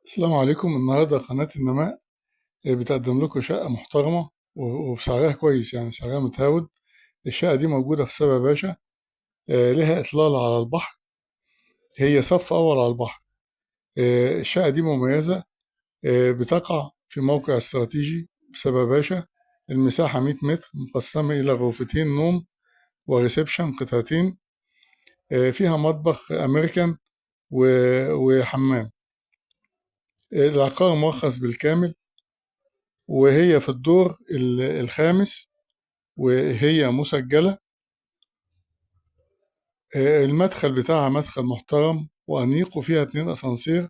السلام عليكم. النهارده قناة النماء بتقدم لكم شقة محترمة وبسعرها كويس، يعني سعرها متهاود. الشقة دي موجودة في سبع باشا، لها إطلالة على البحر، هي صف أول على البحر. الشقة دي مميزة، بتقع في موقع استراتيجي بسبع باشا. المساحة 100 متر مقسمة إلى غرفتين نوم وريسبشن قطعتين، فيها مطبخ أمريكان وحمام. العقار مرخص بالكامل، وهي في الدور الخامس، وهي مسجلة. المدخل بتاعها مدخل محترم وأنيق، وفيها 2 أسانسير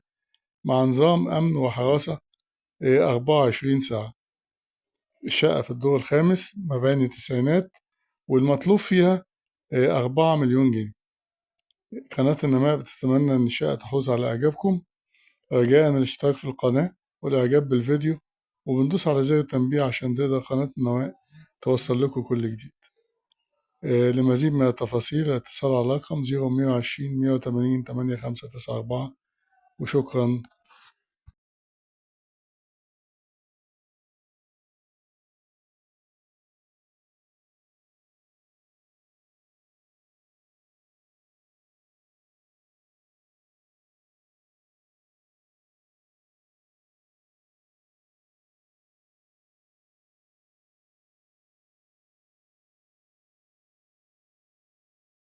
مع نظام أمن وحراسة 24 ساعة. الشقة في الدور الخامس، مباني تسعينات، والمطلوب فيها 4 مليون جنيه. قناة النماء بتتمنى إن الشقة تحوز على إعجابكم. رجاء الاشتراك في القناة والإعجاب بالفيديو، وبندوس على زر التنبيه عشان تقدر قناة النماء توصل لكم كل جديد. لمزيد من التفاصيل الاتصال على رقم 0120 180 8594، وشكرا.